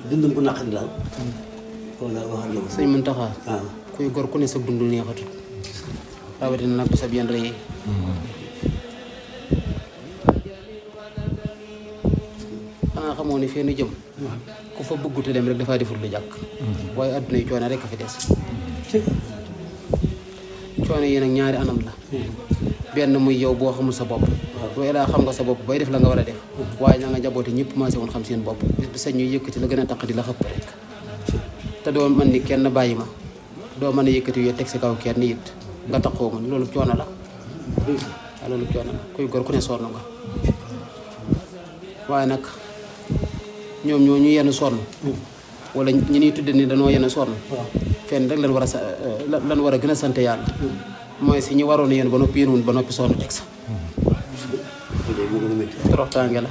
dundum bu naqari daal wala waxal la sëñ Muntaxa waaw kuy gor ku ne sa dund neexatul rawatina nag bu sa bien rëy xanaa xamoo ne fee nu jëm ku fa bëggut a dem rek dafaa deful lu jàkk waaye adduna yi coono rek a fi des coono yi nag ñaari anam la benn muy yow boo xamul sa bopp waaye laa xam nga sa bopp bay def la nga war a def waaye na nga jaboote ñëpp maase woon xam seen bopp bis bi sañ ñuy yëkkati la gën a taq di la xëpp rek te doo mën ni kenn bàyyi ma doo mën a yëkkati yooyu teg si kaw kenn it nga taqoo ma loolu coono la waaw loolu coono la kuy gor ku ne sonn nga waaye nag ñoom ñoo ñu yenn sonn wala ñi ñuy tudde ni dañoo yenn sonn fenn rek lan war a gën a sant yàlla mooy si ñu waroon yéen ba noppi yéen ba noppi sonn teg sa toroxtaange la